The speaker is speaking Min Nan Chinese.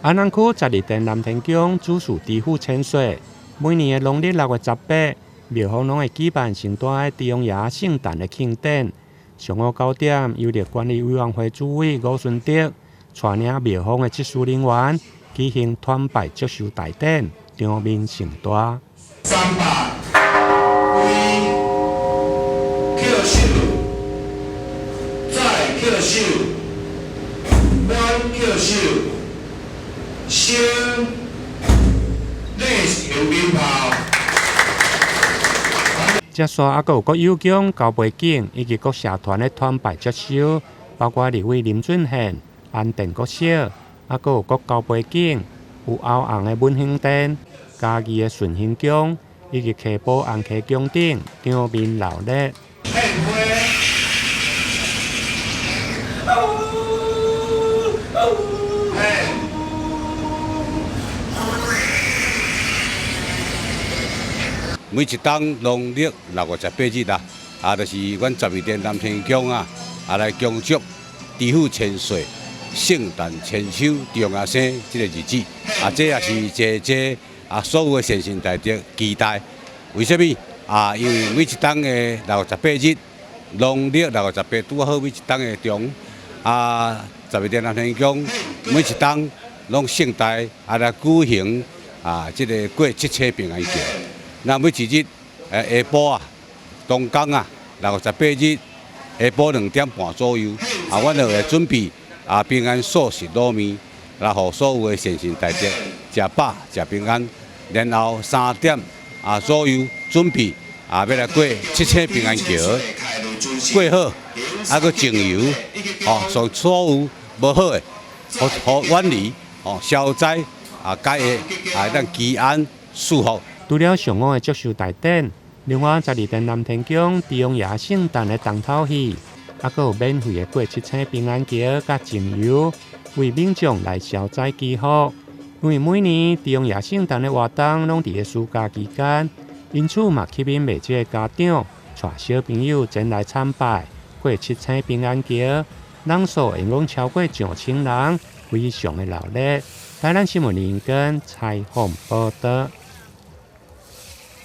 安南區十二殿南天宮主事知府千歲，每年的農曆6月18，廟方攏會舉辦盛大的豬王爺聖誕的慶典。上午9點，由著管理委員會主委吳順德帶領廟方的執事人員舉行團拜祝壽大典，場面盛大。三百，歸，叩首，再叩首，滿叩首。升，禮行鞭炮。接續猶閣有國有宮、高背景以及各社團的團拜祝壽，包括立委林俊憲、安定國小，猶閣有國高背景、有歐紅的文興殿、嘉義的順興宮以及溪埔安溪宮等，場面鬧熱。每一冬農曆6月18日啦，啊，就是阮十二殿南天宮啊，啊來恭祝知府千歲、聖誕千秋、豬王爺生這個日子，啊，這也是濟濟啊所有的善信大德期待。為啥物？啊，因為每一冬的六月十八日，農曆六月十八拄好每一冬的中，啊，十二殿南天宮每一冬攏盛大啊來舉行啊這個過七星平安橋。那每一日，下晡啊，當工啊，六月十八日下晡2點半左右，啊，阮就會準備啊平安素食滷麵，來予所有的善信大德食飽食平安。然後3點啊左右準備啊欲來過七星平安橋，過好，啊閣淨油，哦，所所有無好的，予予遠離，哦，消災啊解厄，啊咱祈安賜福。除了上午的祝壽大典，另外十二殿南天宮豬王爺聖誕的重頭戲，猶閣有免費的過七星平安橋佮淨油，為民眾來消災祈福。因為每年豬王爺聖誕的活動攏佇咧暑假期間，因此嘛吸引袂少的家長帶小朋友前來參拜過七星平安橋，人數會講超過上千人，非常的鬧熱。台南新聞林根採訪報導。